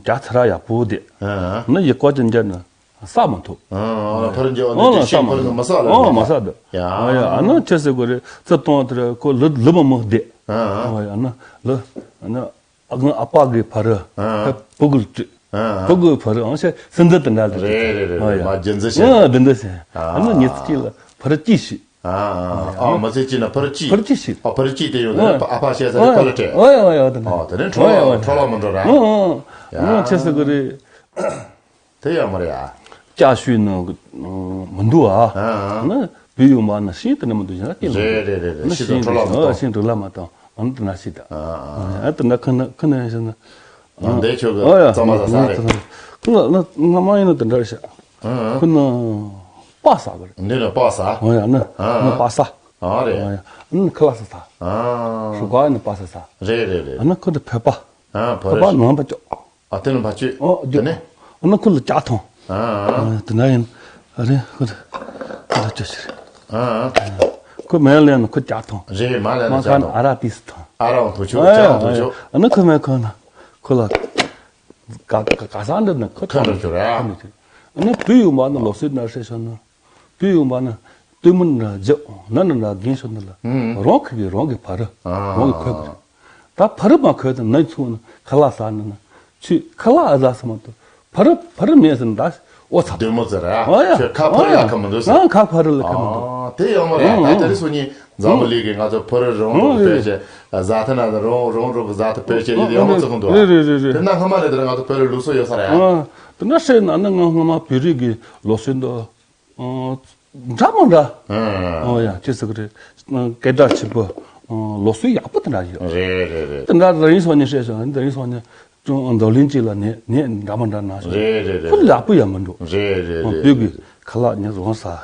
ཇ་ཚ་ར་ཡག་པོ་དེ། ཨ། ན་ཡི་ཀོ་ཅན་ཇ་ན་ས་མ་ཐུབ། ཨ་ཕར་འཇོག་ཨ་ནི་ན་དེ་ཤིང་ཕར་ན་མ་ས་ལ། ཨ་མ་ས་དུ། ཡ། ཨ་ཡ་ཨ་ན་ཆི་ཟེར་དགོས་རེད། རྩི་གཏོང་དེ་ཁོ་ལུ་ལུ་མ་མི་བདེ། ཨ་ཡ་ཨ་ན་ལུ་ཨ་ན་ཨ་ཨ་ཕ་གི་ཕ་རུ་ཨ་བུ་གུ་ལ་བུ་གུ་ཕ་རུ་ཨང་ཤ་སེ་འདི་དེ་འདྲ་རེད། རེད་རེད་རེད། ཨ་ཡ་མ་རྒྱུ་མཚན་ཤེས། ཨ་འདི་འདི་ཤེས། ཨ་ན་ཉི་ཚེ་གཅིག་ལ་ཕ་རུ་གཅིག་ཤིག་ཨ་ཨ་མ་ཚེ་གཅིག་ན་ཕ་རུ་གཅིག་ཕ་རུ་གཅིག་ཤིག་ཨ་ཕ་རུ་གཅིག་དེ་ཡོད་ན་ཨ་ཕ་ཤེས་ས་དེ་ཕ་ལ་སྤྲད། ཨ་ཡ་ཨ་ཡ་དེ་ན་ཨ་དེ་ནས་འཕྲོ་ལ་འཕྲོ་ལ་མི་འགྲོ་ར། ཨ་ཨ་ཡ། ཆི་ཟེར་གི་རེད། དེ་ཡང་མ་རེད་ཨ། ལྕགས་ཤུལ་ནང་མི་འདུག་ཨ། ཨ་ཨ། ན་བུ་ཡུ་མ་ན་ཤིང་དེ་ནས་མི་འདུག་ཞེ་ན་སྐྱེ་མི་འདུག་རེད་རེད་རེད། ན་ཤིང་དང་འཕྲོ་ལ་མི་གཏོང་། ཤིང་འཕྲོ་ལ་མ་གཏོང་། ཨ་ནི་དེ་ན་ཤི་ད། ཨ་ཨ། ཨ་དེ་ན་ཁ་ན་ཁ་ན་ཤི་ན། ཨ་འདས་ཆོག་གི་ཨ་ཡ། ཙམ་མ་ཟ་ས་རེད། ཁོ་ལ་ན་སྔ་མ་ཡིན་ན་དེ་འདྲ་རེད་ཤག་ཨ་ཨ། ཁོ་ན་པ་ས་གི་རེད། འདི་ན་པ་ས། ཨ་ཡ་ན་ཨ་ཨ། ན་པ་ས། ཨ་རེད། ཨ་ཡ་ན་ཁ་ལ་ས་ས། ཨ་ཨ། ཧྲུ་ག་ཡ་ན་པ་ས་ས། རེད་རེད་རེད། ཨ་ན་ཁོ་ད་བོད་པ། ཨ་བོད་པ་ནང་པ་ཅོག་ཨ་དེ་ནི་ཕ་ཆོས། ཨོ་དེ་ནི། ཨ་ན་ཁོ་ལ་ལྕགས་ཐོང་། ཨ་ཨ། དེ་ན་ཡིན། ཨ་རེ་ཁོ་ལ་ཁོ་ལ་ཅོ་ཞིག་ཨ་ཨ། ཁོ་མེད་ལས་ན་ཁོ་ལྕགས་ཐོང་། རེད་མ་ལས་ན་མ་ལྕགས་ཁ་ན་ཐོང་། ཨ་ར་ཏིས་ཐོང་། ཨ་ར་བ་ཐོ་ཆོ་ཨ་ལྕགས་ཐོང་ཆོ། ཨ་ན་ཁོ་མེད་ཁོ་ན་ཁོ་ལ་ག་ག་ག་ས་འདི་ན་ཁོ་ཐོང་ཐོང་ཆོ་ར། ཨ་ན་བུ་ཡུ་མ་ན་ལོ་སི་ན་ཧྲེ་ཤོ་ན། བུ་ཡུ་མ་ན་སྟོན་མོ་ན་རྒྱབ་ན་ན་ན་རྒན་ཤོ་ན་ལ་ཨུམ། རང་ཁུ་གི་རང་གི་ཕ་རུ་ཨ་རང་གི་ཁོ་གི་རེད། ད་ཕ་རུ་མ་ཁོས་ད་ན་ཚུགས་ན་ཁ་ལག་ཟ་ན་ན་ཆུ་ཁ་ལག་ཨ་ཟ་ས་མ་ཏོ་ཕ་རུ་ཕ་རུ་མེད་ཟེར་ན་ད་ཨོ་ཚ་དུ་མོ་ཟེར་ཨ། ཨ་ཡ་ཁྱོད་ཁ་ཕ་རུ་ལ་ཁ་མི་འདུག་ཟེར། ཨ་ཁ་ཕ་རུ་ལ་ཁ་མི་འདུག་ཨ་དེ་ཡོང་མ་རེད། ཨ་ད་དེ་རིང་སང་ཉིན་འཛམ་བུ་གླིང་གི་ང་ཚོ་ཕ་རུ་རང་རང་གི་བེད་སྤྱད་ཟ་ཐུབ་ན་རང་རང་རང་གི་ཟ་ཐུབ་བེད་སྤྱད་ཡོད་ཡོང་མ་ཚུགས་གི་འདུག་རེད་རེད་རེད་རེད། དེ་ན་སྔ་མ་ལས་དེ་རིང་ང་ཚོ་ཕ་རུ་ལུགས་སྲོལ་ཡོད་ས་རེད་ཨ། ཨ་དེ་འདྲ་བཤད་ན་ནི་ང་སྔ་མ་བོད་རིགས་ཀྱི་ལོ་སྲོལ་འདི། འདྲ་མི་འདྲ། ཨ་ཨོ་ཡ་ཅི་ཟེར་གི་རེད། སྐད་གྲགས་ཆེན་པོ། ལོ་སྲོལ་ཡག་པོ་དེ་འདྲ་ཡོད། རེད་རེད་རེད། དེ་འདྲ་དེ་རིང་སང་ཉིན་བཤད་བྱུང་དེ་རིང་སང་ཉིན་ཅུང་འཛམ་གླིང་སྤྱི་ལ་ནད་ནད་འདྲ་མི་འདྲ་ན་སོང་། རེད་རེད་རེད། ཁོ་ཡག་པོ་ཡང་མི་འདུག་རེད་རེད་རེད། བོད་ཀྱི་ཁ་ལག་ཉིད་རང་ཟ། ཨ་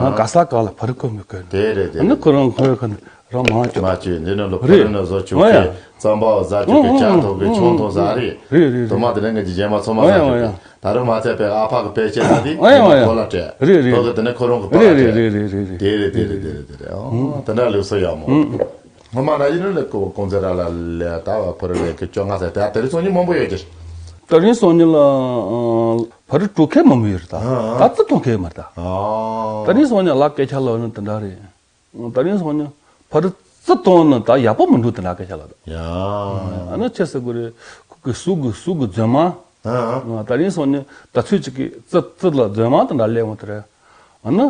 ཨ། ག་ས་ག་ལ་ཕ་རུ་ཁོ་མི་དགོས། དེ་རེད་དེ་ཨ་ནི་རེད། ཁོ་རང་ཁོའི་ཁ་ནས་རང་མ་བཅོས། མ་བཅོས་འདི་ནང་ལ་ཕ་རུ་ནང་བཟོ་བཅུག་གི་རྩམ་པ་ཟ་བཅུག་གི་ཨ་ཡ། ཇ་འཐུང་གི་ཨ་ཨ་ཆང་འཐུང་ཟ་རེད། རེད་རེད་རེད། དུ་མ་དེ་ནས་ངས་ཀྱི་རྗེས་མ་ཚང་མ་ཨ་ཡ་ཟ་ཨ་ཡ། བཅུག་གི་ད་རུང་མ་ཚད་པའི་ཨ་ཕ་གི་དཔེ་ཆ་ཟ་དེ་ཨ་ཡ་ཨ་ཡ། གོ་ལ་སྤྲད། རེད་རེད། ཁོ་གི་དེ་ནས་ཁོ་རང་གི་པ་ལ་སྤྲད། རེད་རེད་རེད་རེད། དེ་རེད་དེ་རེད་དེ་རེད་དེ་རེད། ཨོ་དེ་འདྲ་ལུགས་སྲོལ་ཡག་མོ། ཨ་ཨ། སྔོན་མ་ན་ཡིན་ནི་ལས་ཀོ་ཀོང་ཙེ་ར་ལ་ལས་ད་བ་ཕ་རུ་ལས་ཀི་བཅོ་ལྔ་ཟེར་དེ་དེ་རིང་སང་ཉིན་མང་པོ་ཡོད་ཀྱི། དེ་རིང་སང་ཉིན་ལ་ཕ་རུ་དཀྲུག་མཁན་མང་པོ་ཡོད་རེད་ད། ཨ་ཨ། ད་རྩི་གཏོང་མཁན་མ་རེད་ད། ཨ་དེ་རིང་སང་ཉིན་ལ་སྐད་ཆ་ལབ་ན་དེ་འདྲ་རེད། དེ་རིང་སང་ཉིན་ཕ་རུ་རྩི་གཏོང་ན་ད་ཡག་པོ་མི་འདུག་དེ་འདྲ་སྐད་ཆ་ལབ་ད། ཡ། ཨ་ནི་ཆི་ཟེར་དགོས་རེད། ཁོ་གི་སུ་གི་སུ་གི་རྫུན་མ། ཨ། ད་རིང་སང་ཉིན་ད་ཚོད་ཅིག་གི་རྩི་རྩི་ལ་རྫུན་མ་དེ་འདྲ་ལས་འོང་དེ་རེད། ཨ་ནི།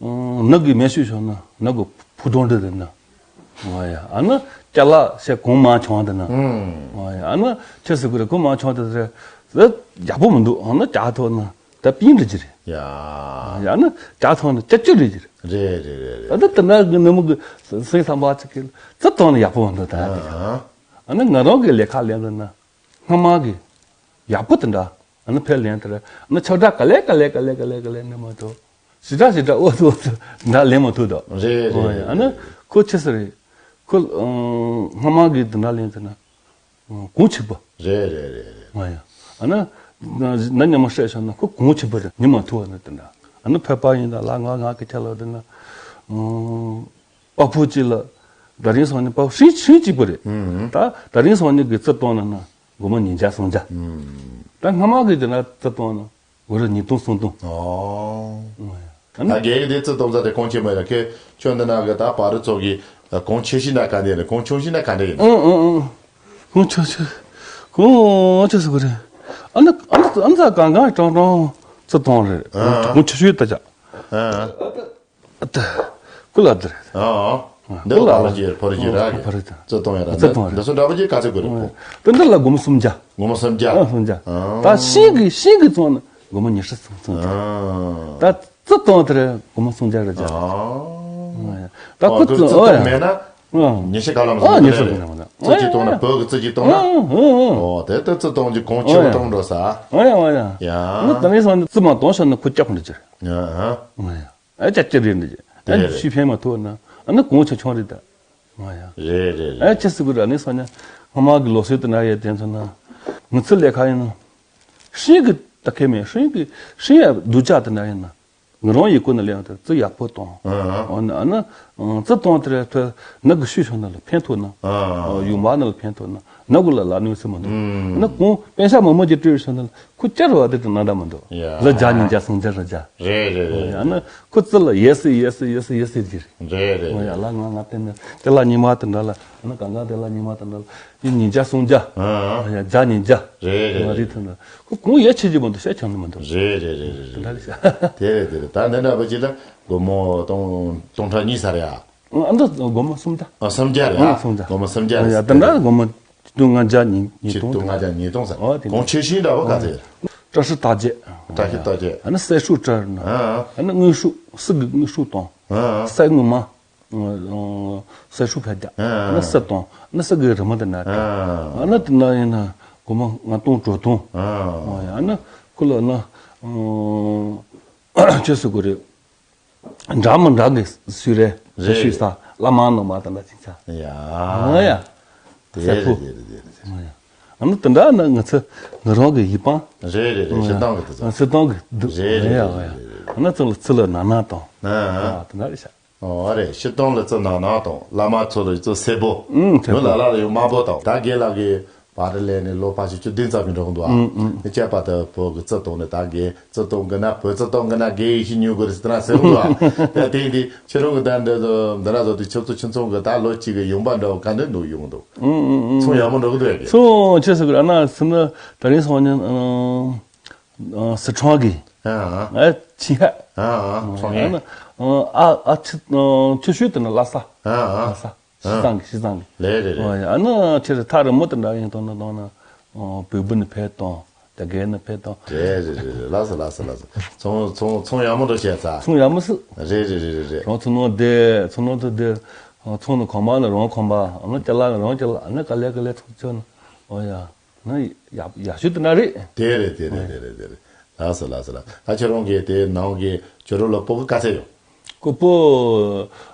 ཨང་། ནག་གི་མེ་ཤོད་ཤོག་ན་ནག་གི་ཕུ་དོང་འདི་དེ་ན། ཨ་ཡ། ཨ་ནི་ཅ་ལག་ཤེ་གོང་མ་ཆུང་དེ་ན། ཨང་། ཨ་ཡ། ཨ་ནི་ཁྱེད་སུ་གི་རེད། གོང་མ་ཆུང་དེ་རེད། ཡག་པོ་མི་འདུག་ཨ་ནི་ཅ་ཐོག་ན་ད་པིན་རི་ཅི་རེད། ཡ། ཨ་ནི་ཅ་ཐོག་ན་ཅ་ཅུ་རི་ཅི་རེད། རེད་རེད་རེད་རེད། ད་ད་ད་ན་གི་ནི་མོ་གི་སེམས་བསམ་པ་ཅིག་གི་རྩི་བཏང་ན་ཡག་པོ་མི་འདུག་ད་དེ། ཨ་ནི་ང་རང་གི་ལས་ཀ་ལས་འདི་ན། སྔ་མ་གི་ཡག་པོ་དེ་འདྲ། ཨ་ནི་ཕེབས་ལེན་དེར་ཨ་ནི་ཆག་སྒྲ་ག་ལེ་ག་ལེ་ག་ལེ་ག་ལེ་ག་ལེ་ནི་མ་ཐུབ། ཞི་དྲག་ཞི་དྲག་ཨོ་ཐུ་ཨོ་ཐུ་འདྲ་ལེན་མ་ཐུབ་དོ། རེད་རེད་རེད། ཨ་ནི་ཁོ་ཆི་ཟེར་རེད། ཁོ་སྔ་མ་གི་དེ་འདྲ་ལེན་དེ་ན་གོང་ཆེ་པོ། རེད་རེད་རེད་རེད། ཨ་ཡ། ཨ་ནི་ན་ཉི་མ་སྲེག་ཤོར་ན་ཁོ་གོང་ཆེ་པོ་རེད། ཉི་མ་ཐུབ་ཨ་ནི་དེ་འདྲ། ཨ་ནི་ཕེབས་པ་ཡིན་ད་ལ་ང་ང་གི་ཁྱེད་ལ་དེ་ན། པ་ཕུ་གཅིག་ལ། ད་རིང་སང་ཉིན་པ་ཕུ་ཧྲིང་ཧྲིང་གཅིག་པུ་རེད། ད་ད་རིང་སང་ཉིན་གི་རྩི་བཏང་ན་ན་སྒོར་མོ་ཉིས་བརྒྱ་སུམ་བརྒྱ། ད་སྔ་མ་གི་དེ་ན་རྩི་བཏང་ན་སྒོར་ཉིས་སྟོང་སུམ་སྟོང་། ཨོ། ད་རྒན་གི་དེ་རྩི་བཏང་ས་དེ་གོང་ཆེ་མ་རེད། ཁྱོད་ཁྱོད་འདི་ན་གི་ད་བར་རུ་ཚོགས་ཀྱི་གོང་ཆེ་ཤོས་ན་ག་འདྲ་ཡིན། གོང་ཆུང་ཤོས་ན་ག་འདྲ་ཡིན། ཨང་ཨང་ཨང་། གོང་ཆེ་ཤོས། གོང་ཆེ་ཤོས་ག་རེད། ཨ་ནི་ཨ་ནི་ཨ་ནི་ས་གང་གང་གྲང་གྲང་རྩི་བཏང་རེད། གོང་ཆེ་ཤོས་ད་ཅག་ཨ། ཨ་ཏི། ཀུ་ལ་དི་རེད། ཨ། འདི་ལ་ཕ་རི་ཅི་ཕ་རི་ཅི་ར་གི་ཕ་རི་ཅི། རྩི་བཏང་ཡ་ར། རྩི་བཏང་རེད། འདི་སུ་འདྲ་པོ་ཅི་ག་ཚོད་དགོས་རེད། དེ་འདི་ལ་སྒོར་མོ་སུམ་བརྒྱ། སྒོར་མོ་སུམ་བརྒྱ། ཨ་སུམ་བརྒྱ། ད་ཤིང་གི་ཤིང་གི་བཙོང་ན་སྒོར་མོ་ཉི་ཤུ་སུམ་བརྒྱ། ད་རྩི་བཏང་དེ་རེད། སྒོར་མོ་སུམ་བརྒྱ་རེད་ཅག་ཨ། ད་ཨ་ཁུ་ཁུ་རྩི་རྩི་ཨོ་བཏང་ཡ་མེད་ན་ཉི་ཤུ་ག་ལ་མ་ཨ་ཉི་ཤུ་ག་ལ་མ་རྩི་ཅི་བཏང་ན་བོད་ཀྱི་རྩི་ཅི་བཏང་ན། ཨོ་དེ་ལྟར་རྩི་བཏང་ཅི་གོང་ཆེ་བ་བཏང་འགྲོ་ས། ཨོ་ཡ་ཨོ་ཡ། ཡ། ང་ད་ནི་སང་ཉིན་རྩི་མ་བཏང་ཤོར་ན་ཁོ་སྐྱག་འགྲོ་ཅི་རེད། ཨ། ཨོ་ཡ། ཨ་ཅག་ཅི་རེད་འདི། ཨ་རེད། ཤི་ཕན་མ་ཐོག་ན་ཨ་ནི་གོང་ཆེ་ཆུང་རེད་ད། ང་ཡ། རེད་རེད་རེད། ཨ་ཅི་སི་གུ་ར་ནི་སང་ཉིན་སྔ་མ་གི་ལོ་སྲོལ་དུ་ན་ཡ་དེ་ཚོ་ན། ངི་ཚི་ལས་ཁ་ཡིན་ན། ཤིང་གི་ད་ཁེ་མེད། ཤིང་གི་ཤིང་ཡ་སྡུག་ཅག་དུ་ན་ཡིན་ན། ང་རང་ཡི་གུ་ན་ལས་ཡང་དེ་རྩི་ཡག་པོ་བཏང་། ཨ་ནི་ཨ་ནི་རྩི་བཏང་དེ་རེད་ཐོས་ནག་གི་ཤུལ་ཤོར་ན་ལ་ཕན་ཐོགས་ན། ཡུང་བ་ན་ལ་ཕན་ཐོགས་ན། ནག་གུ་ལ་ལ་གནོད་སེམས་མི་འདུག་ཨ་ནི་གོང་པེ་ཤ་མ་མོ་ཅི་སྤྲོད་ཤོར་ན་ལ། ཁུ་ཅར་བ་དེ་དུ་ན་ད་མི་འདུག་ཡ། ལ་བརྒྱ་ཉིས་བརྒྱ་སུམ་བརྒྱ་ར་བརྒྱ། རེད་རེད་རེད། ཨ་ནི་ཁུ་རྩི་ལ་ཡེ་སི་ཡེ་སི་ཡེ་སི་ཡེ་སི་ཟེར་གྱི་རེད། རེད་རེད། ཡ་ལ་ང་ང་དེ་ནི་དེ་ལ་ཉི་མ་དེ་འདྲ་ལ་ཨ་ནི་གང་གང་དེ་ལ་ཉི་མ་དེ་འདྲ་ལ་ཡི་ཉིས་བརྒྱ་སུམ་བརྒྱ། ཨ། ཡ་བརྒྱ་ཉིས་བརྒྱ། རེད་རེད་ང་རེད་རེད། དེ་འདྲ་ཁུ་གོང་ཡེ་ཆེ་གྱི་མི་འདུག་ཤ་ཆང་ནི་མི་འདུག་རེད་རེད་རེད་རེད། དེ་འདྲ་རེད་ཤ། དེ་རེད་དེ་རེད། ད་འདི་འདྲ་བ་ཅིག་ལ་སྒོར་མོ་སྟོང་སྟོང་ཕྲག་གཉིས་ཟེར་ཡ། ཨ་འདི་སྒོར་མོ་སུམ་བརྒྱ། ཨ་སུམ་བརྒྱ་རེད། ཨ་སུམ་བརྒྱ། སྒོར་མོ་སུམ་བརྒྱ་རེད། ཡ་དེ་འདྲ་སྒོར་མོ་ཆིག་སྟོང་ལྔ་བརྒྱ་ཉིས་ཉིས་སྟོང་། ཆིག་སྟོང་ལྔ་བརྒྱ་ཉིས་སྟོང་ཟེར། ཨོ་དེ་གོང་ཆེ་ཤོས་འདྲ་བོ་ག་ཚོད། བཀྲ་ཤིས་རྟགས་བརྒྱད། བཀྲ་ཤིས་རྟགས་བརྒྱད། ཨ་ནི་གསེར་ཧྲུག་བཀྲ་ན། ཨ་ནི་དངུལ་ཧྲུག་སི་གི་དངུལ་ཧྲུག་སྟོང་། གསེར་དངུལ་མ། གསེར་ཧྲུག་ཕལ་བརྒྱད། ཨ་ནི་སི་སྟོང་། ཨ་ནི་སི་གི་རི་མོ་དེ་ན་དེ། ཨ་ནི་དེ་ན་ཡིན་ན་སྒོར་མོ་ལྔ་སྟོང་དྲུག་སྟོང་། ཨ་ནི་ཁོ་ལ་ན་ཁྱོད་སུ་གོ་རེད། འདྲ་མི་འདྲ་གི་སུས་རེད། རེད། སུས་ས་བླ་མ་ནང་མ་དང་འདྲ་ཅིག་ཆ། ཡ། ཨ་ཡ། དེ་རེད་དེ་རེད་དེ་རེད། ཨ་ནི་དེ་འདྲ་ན་ང་ཚོ་ང་རང་གི་ཡིད་དཔང་། རེད་རེད་རེད། སྤྱིར་བཏང་གི་དེ་ཚོ། སྤྱིར་བཏང་གི་འདུག་རེད་རེད་རེད་རེད། ཨ་ནི་ཚོ་ལ་ཚི་ལ་ན་ན་དང་། ཨ་དེ་འདྲ་རེད་ཤག་ཨོ་རེད། སྤྱིར་བཏང་ལ་ཚི་ན་ན་དང་བླ་མ་ཚོ་ལ་ཚི་སེར་པོ། ཨུམ་སེར་པོ། མི་ལ་ལ་ལ་ཡོད་དམར་པོ་དང་ད་རྒན་ལགས་ཀྱི། བར་ལས་ནས་ལོ་ཕལ་ཆེར་བཅུ་བདུན་ཙམ་ཞིག་འགྲོ་གི་འདུག་ཨ། ཨང་ཨང་། དེ་བྱས་པ་དེ་བོད་ཀྱི་རྩི་བཏང་ནས་ད་རྒན་རྩི་བཏང་གི་ན་བོད་རྩི་བཏང་གི་ན་རྒན་ཡིད་ཆེས་ཉོ་དགོས་རེད་ཟེར་ན་ཟེར་གི་འདུག་ཨ། དེ་དེང་དེ་ཁྱེད་རང་གི་ད་འདི་ཚོ་འདི་ར་བཟོ་དུས་ཁྱོད་ཚོ་ཁྱིམ་ཚང་གི་ད་ལོ་གཅིག་གི་ཡོང་འབབ་འདྲ་བོ་ག་འདྲ་འདུག་ཡོང་གི་འདུག་ཨང་ཨང་ཨང་། ཚོང་ཡག་མོ་འགྲོ་གི་འདུག་ཨ། ཚོང་ཆེ་ཟེར་གི་ར་ན་སི་ན་ད་རིང་སང་ཉིན་ཨང་། ཨ། སི་ཁྲོན་གི། ཨ་ཨ། ཨ་ཆིན་ཧ། ཨ་ཨ། ཁྲོང་ཡན། ཨ་ཨ་ཆི་ཨ་ཆི་ཤུལ་དེ་ནི་ལྷ་ས། ཨ་ཨ། ལྷ་ས། ཤི་ཙང་གི་ཤི་ཙང་གི། ལེ་རེད་རེད། ཨ་ནི་ཁྱེད་རང་ཐག་རིང་མོ་དེ་འདྲ་ཡིན་དང་ན་དང་ན། ཨ་བོད་པ་ནི་ཕེབས་དང་། རྒྱ་རྒན་ནི་ཕེབས་དང་། རེད་རེད་རེད་རེད། ལགས་སོ་ལགས་སོ་ལགས་སོ། ཚོང་ཚོང་ཚོང་ཡག་མོ་འགྲོ་བྱས་ཚ། ཚོང་ཡག་མོ་སི། རེད་རེད་རེད་རེད་རེད། རང་ཚོ་ནང་བསྡད་ཚོ་ནང་དུ་བསྡད། ཚོང་ནི་གོང་མ་ནི་རང་གོང་མ། ཨ་ནི་ཅ་ལག་ནི་རང་ཅ་ལག་ཨ་ནི་ག་ལེ་ག་ལེ་ཚོང་ཆོག་ནི། ཨོ་ཡ། ང་ཡག་ཡག་ཤོས་དེ་ན་རེད། དེ་རེད་དེ་རེད་དེ་རེད་དེ་རེད། ལགས་སོ་ལགས་སོ་ལགས། ད་ཁྱོད་རང་གིས་དེ་ནང་གི་ཁྱོད་རང་ལ་སྤུ་གུ་ག་ཚད་ཡོད། ཁོ་སྤུ་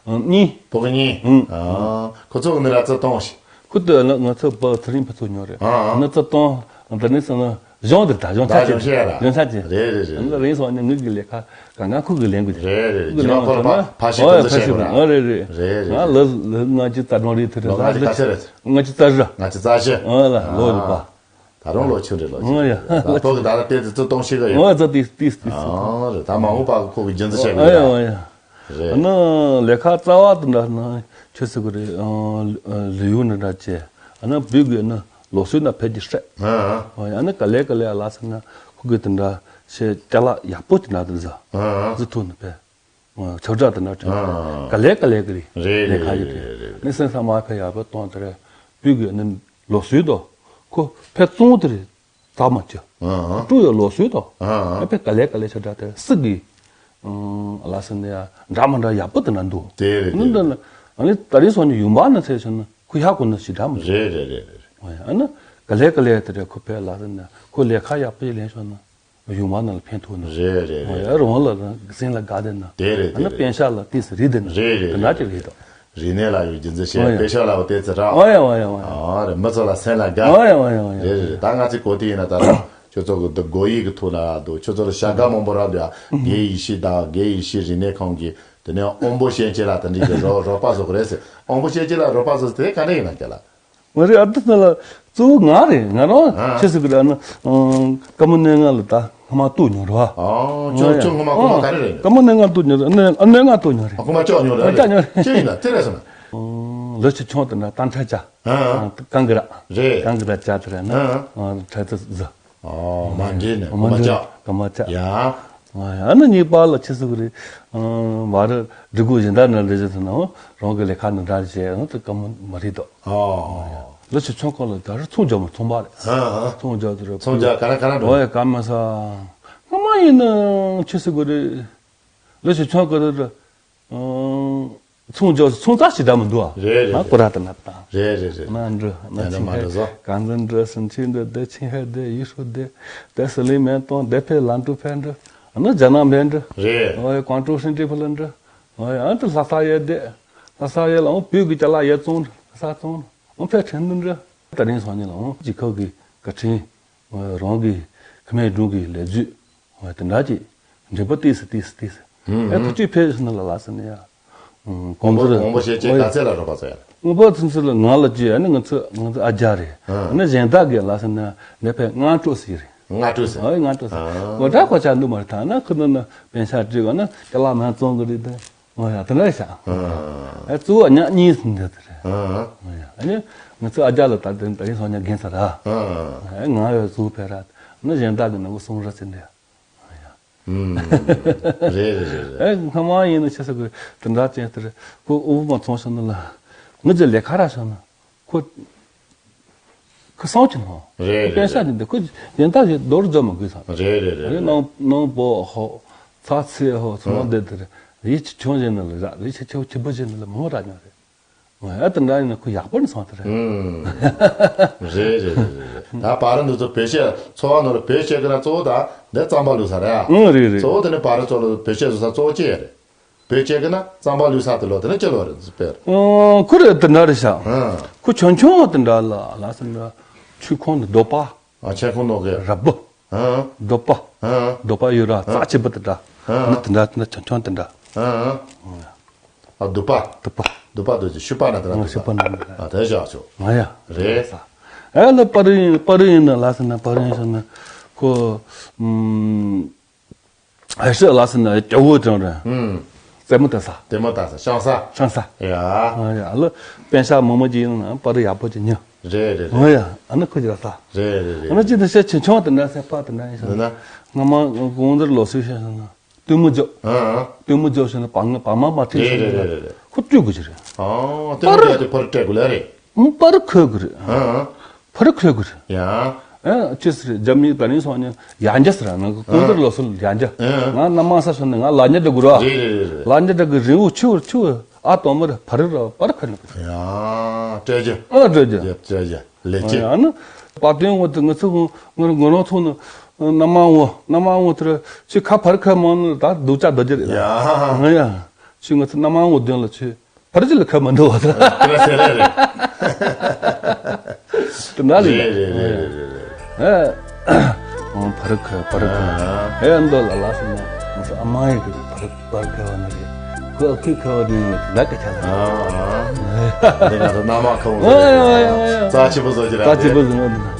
གུ་གཉིས། སྤུ་གུ་གཉིས། ཨང་། ཨ་ཁོ་ཚོ་གི་ནི་ར་རྩི་བཏང་ཞིག་ཁོ་དེ་ང་ང་ཚོ་སྤུ་ཚེ་རིང་ཕུ་ཚོ་ཉོ་རེད། ཨང་ཨང་། ནི་རྩི་བཏང་། འདི་ནི་སོང་ན་གཞུང་དེ་ད་གཞུང་ཆ་ད་ཅན་གཞུང་ཆ་ཡ་ར། གཞུང་ཆ་ཅན། རེད་རེད་རེད། ང་རིང་སོང་ནི་ངུ་གི་ལས་ཀ་གང་གང་ཁུ་གི་ལེན་དགོས་རེད། རེད་རེད། ཁུ་གི་ལེན་ཁོ་ལ་ཕ་ཕ་ཤི་ཨོ་ཡ་ཁོ་ཚོ་ཕ་ཤི་བྱེད་དགོས་རེད། ཨོ་རེད་རེད། རེད་རེད། ང་ལ་ལ་ང་ཅི་རྩ་གྲོང་རེད་ཐུ་རེད། ལོ་ང་ཅི་ད་ཤི་རེད། ང་ཅི་རྩ་རེད། ང་ཅི་རྩ་ཤི། ཨོ་ལ་ལོ་རེད་པ། ད་རུང་ལོ་ཆུང་རེད་ལོ་ཆུང་རེད། ཨོ་ཡ། ད་ཕོ་གི་ད་ལ་ཏེ་ཏེ་ཙི་གཏོང་ཤེས་གི་ཡོད། ཨོ་ཙི་ཏིས་ཏིས་ཏིས། ཨོ་རེད། ད་མ་འོངས་པ་གི་ཁོ་གི་རྒྱུན་འཛིན་བྱེད་གི་ཨོ་ཡ་ཡོད། ཨོ་ཡ། རེད། ཨ་ནི་ལས་ཀ་རྩ་བ་དེ་འདྲ་ན་ཆོས་སྲིད་གི་རེད། ཨ་ལུས་ཡུན་འདྲ་འདྲ་བྱས། ཨ་ནི་བུ་གི་ནི་ ལུགས་སྲོལ་ནང་ཕེབས་ཀྱི་རེད། ཨ་ཨ་ནི་ག་ལེ་ག་ལེ་ལ་ཟེར་ན་ཁོ་གི་དེ་འདྲ་ཞེ་ཅ་ལག་ཡག་པོ་དེ་འདྲ་དེ་ཟ་ཨ་ཨ་ཟི་ཐུག་ནི་པས། ཨ་ཆབ་བྲག་དེ་འདྲ་ཨ་ཨ་ག་ལེ་ག་ལེ་གི་རེད། རེད་རེད་ལས་ཁ་ཡོད་རེད་རེད་རེད། ནི་སེམས་ས་མ་ཕེ་ཡག་པོ་གཏོང་དེ་རེད། བོད་ཀྱི་ནི་ལུགས་སྲོལ་དོ། ཁོ་ཕེ་བཙོང་དེ་རེད། ད་མ་ཅི། ཨ་ཨ་སྤྲོ་ཡོད་ལོ་སུས་དང་། ཨ་ཨ་ཨ་པའི་ག་ལེ་ག་ལེ་ཆ་འདྲ་དེ་སྲིད་ཀྱི། ཨ་ལ་སི་ནི་ཡ་འདྲ་མ་འདྲ་ཡག་པོ་དེ་ན་འདུག་དེ་རེད་ནི་དེ་འདི་རེད། ནི་ཨ་ནི་ད་རེས་སོང་ནི་ཡུམ་བ་ནི་ཚེ་ཆུ་ནི་ཁུ་ཧ་གོ་ནི་ཞིག་འདྲ་མ་རེད་རེད་རེད་རེད། ཨ་ནི་ག་ལེ་ག་ལེ་དེ་རེད་ཁུ་ཕའི་ལ་སི་ནི་ཁུ་ལས་ཁ་ཡག་པོ་ཞིག་ལེན་ཤོག་ནི་ཡུམ་བ་ནི་ལ་ཕན་ཐོགས་ནི་རེད་རེད་ཨ་རེད། ཡ་རོང་ལ་སེམས་ལ་དགའ་དེ་ནི་དེ་རེད་ཨ་ནི་དེ་རེད། པན་ཤ་ལ་ཏིས་རི་དེ་ནི་རེད་རེད་དེ་ན་ཅིག་རེད་དོ། རིག་གནས་ལ་ཡོད་རྒྱུ་མཚན་བཤད་ཨོ་ཡ། དཔེ་ཤོག་ལ་བ་དེ་ཚེ་ར། ཨོ་ཡ་ཨོ་ཡ་ཨོ་ཡ། ཨ་རེ་མི་ཚོ་ལ་སེམས་ལ་དགའ། ཨོ་ཡ་ཨོ་ཡ་ཨོ་ཡ། རེད་རེད་རེད། ད་ང་ཚོའི་གོ་དེ་ཡིན་ན་ད་ར་ཁྱོད་ཚོ་གི་འདི་གོ་ཡིག་གི་ཐོག་ལ་འདུག་ཁྱོད་ཚོ་ལ་བྱ་དགའ་མང་པོ་རག་འདུག་ཨ། དགེ་ཡེ་ཤེས་དང་དགེ་ཡེ་ཤེས་རིག་གནས་ཁང་གི་དེ་ནས་དབང་པོ་སྐྱེ་མཆེད་ལ་དེ་འདྲའི་གི་རོགས་རོགས་པ་བཟོ་གི་རེད་ཟེར། དབང་པོ་སྐྱེ་མཆེད་ལ་རོགས་པ་བཟོ་ཟེར་དེ་ག་འདྲ་ཡིན་ན་སྐྱེ་ལ། ང་རེ་ཨ་ཏི་ན་ལ་གཙོ་བོ་ང་རེད། ང་རང་ཨ། ཆེ་སི་གི་ར་ནི་ཀ་མོ་ནས་ང་ལ་ད་སྔ་མ་ཏུ་ཉོ་ར། ཨ་ཅོ་ཅོ་སྔ་མ་ཀོ་མ་ག་རེ་རེད། ཀ་མོ་ནས་ང་ཏུ་ཉོ་ར་ནས་ཨ་ནས་ང་ཏུ་ཉོ་རེད། ཀོ་མ་ཅོ་ཉོ་ར་ཅ་ཉོ་རེད། ཅི་ཡིན་ན་དེ་རེད་སོང་ན། ལོ་ཆུ་ཆུང་དུ་ན་ཏང་ཁྲ་ཅ། ཨ་ཨ། ཀང་གི་ར། རེད། ཀང་གི་ར་ཅ་དེ་ར་ནི་ཨ་ཨ། ཁྲ་ཏི་ཟི། ཨོ་མ་འདྲེས་ནས་ཀོ་མ་ཅོ། ཀོ་མ་ཅོ། ཡ། ཨ་ནི་གཉིས་པ་ལ་ཆི་ཟིག་རེད། ཨ་མ་རེད་སྒྲིག་གོ་གཞན་དག་ནི་ལས་བྱེད་ཚོ་ནང་རང་གི་ལས་ཀ་ནི་འདྲ་བྱས་ཨ་དེ་ཀ་མོ་མ་རེད་དོ། ཨོ། ལོ་ཆུ་ཆུང་ཁོ་ལ་ད་རུ་ཚོང་རྒྱག་མ་ཚོང་པ་རེད། ཨ་ཨ། ཚོང་རྒྱག་དེ་རེད། ཚོང་རྒྱག་ག་ར་ག་ར་འགྲོ། ཨོ་ཡ་ཀ་མ་ས། སྔ་མ་ཡིན་ན་ཆི་ཟིག་རེད། ལོ་ཆུ་ཆུང་ཁོ་ལ་ཨ་ཚོང་རྒྱག་ཚོང་རྩ་ཞིག་འདྲ་མི་འདུག་ཨ། རེད་རེད་ང་ཀོ་ར་དེ་ན་བཏང་། རེད་རེད་རེད། མ་འགྲོ་ན་ཡང་ན་ཆིང་ཧེ་མ་འགྲོ་བཟོ། གང་འདྲ་འགྲོ་སུན་ཆིང་འགྲོ་དེ་ཆིང་ཧེ་དེ་ཡུ་ཧྲུ་དེ་དེ་སི་ལི་མེན་ཏོང་དེ་ཕེ་ལན་ཀྲུ་ཕེ་འགྲོ་ཨ་ནི་རྒྱ་ནག་མེན་འགྲོ། རེད། ཨོ་ཡ་ཀོང་ཀྲུ་ཧྲིན་ཀྲི་ཕུ་ལ་འགྲོ། ཨོ་ཡ་ཨ་ཏི་ལྷ་ས་ཡེ་དེ་ལྷ་ས་ཡེ་ལ་ཨོ་བོད་ཀྱི་ཅ་ལག་ཡེ་བཙོང་ལྷ་ས་བཙོང་ཨོ་ཕེ་ཁྲེན་ཏུ་འགྲོ། ད་རིང་སང་ཉིན་ལ་ཨོ་ཅི་ཁོ་གི་བཀའ་དྲིན། རང་གི་ཁ་མའི་སྒྲུང་གི་ལས་རྒྱུ། དེ་འདྲ་ཅིག་འདྲེན་པ་ཏིས་ཏིས་ཏིས། ཨེ་ཐུགས་རྗེ་ཕེབས་སོང་ན་ལ་ལ་ཟེར་ནས་ཡ། དབང་པོ་དབང་པོ་ཤེས་བྱེད་ག་ཚད་ལ་རོགས་པ་ཟེར་ཡ། དབང་པོ་ཚུན་ཚོད་ལ་ང་ལ་ཅི་ཨ་ནི་ང་ཚོ་ང་ཚོ་ཨ་རྒྱ་རེད། ཨ་ནི་གཞན་དག་གི་ལ་ཟེར་ན་ནད་པའི་ང་སྤྲོ་ཟེར་རེད། ང་སྤྲོ་ཟེར། ཨ་ང་སྤྲོ་ཟེར། ཨ་གོ་ད་གོ་ཆ་འདུག་མ་རེད་ད་ན་ཁོ་ན་ན་པན་ཤ་བྲིས་ག་ན་ཀ་ལ་མ་བཙོང་གི་རེད་ད། ཨོ་ཡ་དེ་འདྲ་ཞག་ཨ་ཨེ་གཙོ་བོ་ཉག་གཉིས་ཟིན་འདི་དེ་རེད། ཨ་ཨ་ཨོ་ཡ་ཨ་ནི་ང་ཚོ་ཨ་རྒྱ་ལ་ད་དེ་ད་རིང་སང་ཉག་རྒན་ས་ར། ཨ་ཨ་ཨེ་ང་ཡོད་གཙོ་བོ་ཕེ་ར། ཨ་ནི་གཞན་དག་གི་ནང་གི་སོང་ར་ཟིན་འདི། ཨོ་ཡ་ཨུམ་རེད་རེད་རེད་རེད། ཨེ་སྔ་མ་ཡིན་ན་ཆེ་ས་གི་དེ་འདྲ་ཅན་དེ་རེད། ཁོ་དབུ་མ་ཚོང་ཤོག་ནི་ལ་ངི་ཚོ་ལས་ཁ་ར་ཤོག་ནི། ཁོ། ཁོ་སང་ཆེན་ཧོ། རེད་རེད་པན་ཤ་རེད། དེ་འདི་ཁོ་གཞན་དག་གི་རྡོ་རུ་རྫོ་མ་དགོས་ས། རེད་རེད་རེད། ཨ་ནི་ནང་ནང་པོ་ཧོ། ཚ་ཚེ་ཧོ་ཚོ་མ་འདི་དེ་རེད། རི་ཆེ་ཆུང་བཞིན་ནི་ལ་ར་རི་ཆེ་ཆེ་ཆེ་པོ་བཞིན་ནི་ལ་མང་ར་ཉོ་རེད། ཨ་དེ་འདྲ་ཡིན་ན་ཁོ་ཡག་པོ་ནི་སང་དེ་རེད། ཨུམ། རེད་རེད་རེད་རེད། ད་བར་འདི་ཚོ་བེད་སྤྱོད་འཚོ་བ་ནོར་བེད་སྤྱོད་ཀྱི་ན་གཙོ་བོ་ད་འདི་རྩམ་པ་ལུག་ས་རེད་ཨ། ཨུམ་རེད་རེད། གཙོ་བོ་དེ་ནི་བར་ཚོ་ལ་བེད་སྤྱོད་བཟོ་ས་གཙོ་བོ་ཅི་ཡ་རེད། བོད་སྐད་ཀྱི་ན་རྩམ་པ་ལུས་ས་དེ་ལོ་དེ་ནི་ཅི་ལོ་རེད་ཟེར་པས། ཨོ་ཁུ་རེ་དེ་འདྲ་རེད་ཤག་ཨ། ཁུ་ཆུང་ཆུང་དེ་འདྲ་ལ་ལ་ཟེར་ན་ཆུ་ཁོང་དུ་རྡོ་པ། ཨ་ཆེ་ཁོང་ནོ་གེ། ར་བུ། ཨ། རྡོ་པ། ཨ། རྡོ་པ་ཡོད་ར་ཨ། རྩ་ཆེ་བུ་དེ་འདྲ། ཨ། ནི་དེ་འདྲ་དེ་འདྲ་ཆུང་ཆུང་དེ་འདྲ། ཨ། ཨ་རྡོ་པ། རྡོ་པ། རྡོ་པ་དེ་ཆུ་ཤུ་པ་ན་དེ་འདྲ་ཨ་རྡོ་ཤུ་པ་པ་ན་དེ་འདྲ། ཨ་དེ་བཞག་ཆོག་ང་ཡ། རེད། ཨ་ལ་པ་རི་པ་རི་ཡིན་ན་ལ་ཟེར་ན་པ་རི་ཡིན་ཟེར་ན་ཁོ། ཨམ། ཨེ་ཤི་ལ་སི་ན་ཇོ་བོ་ཅང་རེད། ཨུམ། རྩེད་མོ་ལྟ་ས། ལྟད་མོ་ལྟ་ས་ཤང་ས། ཤང་ས། ཡ། ཨ་ཡ་ལ་པན་ཤ་མོ་མོ་ཅིག་ཡིན་ན་པར་ཡག་པོ་ཅིག་ཉོ། རེད་རེད་ཨ་རེད། ཡ་ཨ་ན་ཁོ་ཅི་ལ་ས། རེད་རེད་རེད། ཨ་ན་ཅི་ད་ཤ་ཆེ་ཆུང་དེ་འདྲ་སེ་ཕ་དེ་འདྲ་ཡིན་ས། འདི་ན། སྔ་མ་གོང་དེར་ལོ་སུ་ཤ་ས་ན་སྟོན་མོ་ཇོ། ཨ་ཨ། སྟོན་མོ་ཇོ་ཤ་ན་བག་མ་བག་མ་མ་ཁྲིད་ཤ་རེད་རེད་ན་རེད་རེད། ཁོ་སྤྲོད་དགོས་ཀྱི་རེད། ཨ་སྟོན་མོ་ཇོ་དེ་ཕར་སྤྲད་དགོས་ལ་རེད། ཨ་པར་ཁོས་དགོས་རེད། ཨ་ཨ། ཕར་ཁོས་དགོས་རེད། ཡ། ཨ་ཅི་ཟེར་རེད་རྒྱ་མི་ད་རིང་སོང་ནས་ཡང་རྒྱ་ཟེར་ན་གོང་དེར་ལོ་སུ་ཡང་རྒྱ། ཨ་ང་ན་མ་ས་སོང་ནས་ང་ལ་རྒྱ་འདྲ་དགོས་ར། རེད་རེད་རེད་རེད། ལ་རྒྱ་འདྲ་གི་རི་བོ་ཆུ་བོ་ཆུ་བོ་ཨ་དོ་མོ་རེད་ཕར་ར་པར་ཁོས་ནས་དགོས་རེད། ཡ་སྤྲད་རྒྱུ། ཨ་སྤྲད་རྒྱུ། ཡ་སྤྲད་རྒྱུ་ལས་བྱེད། ཨ་ནི་པ་ཏོན་འོ་དེ་ང་ཚོ་ང་ང་རང་ཚོ་ནི་ན་མ་འོ་ན་མ་འོ་དེར་ཆུ་ཁ་ཕར་ཁོས་མ་ནི་ད་སྡུག་ཅག་སྡོད་རྒྱུ་རེད། ཡ་ང་ཡ་ཆུ་ང་ཚོ་ན་མ་འོ་དོན་ལ་ཆུ། ཕར་ཅི་ལ་ཁ་མི་འདུག་བ་ད། དེ་ལ་ཟེར་རེད་རེད། དེ་འདྲ་རེད། རེད་རེད་རེད་རེད་རེད། ཨེ། ཨང་ཕར་ཁ་ཕར་ཁ། ཨ་ཨེ་འདོ་ལ་ལ་སོང་ན་ང་ཚོ་ཨ་མ་ཡི་གི་ཕར་ཕར་ཁ་བ་ནི་རེད། ཁོ་ཨ་ཁུ་ཁ་བ་ནི་ལ་ཀ་ཆ་ལ། ཨ་ཨ། འདི་ང་ཚོ་ན་མ་ཁ་བོ་ཨ་ཨ་ཨ་ཨ། རྩ་ཆེ་པོ་བཟོ་གི་ར། རྩ་ཆེ་པོ་བཟོ་ན།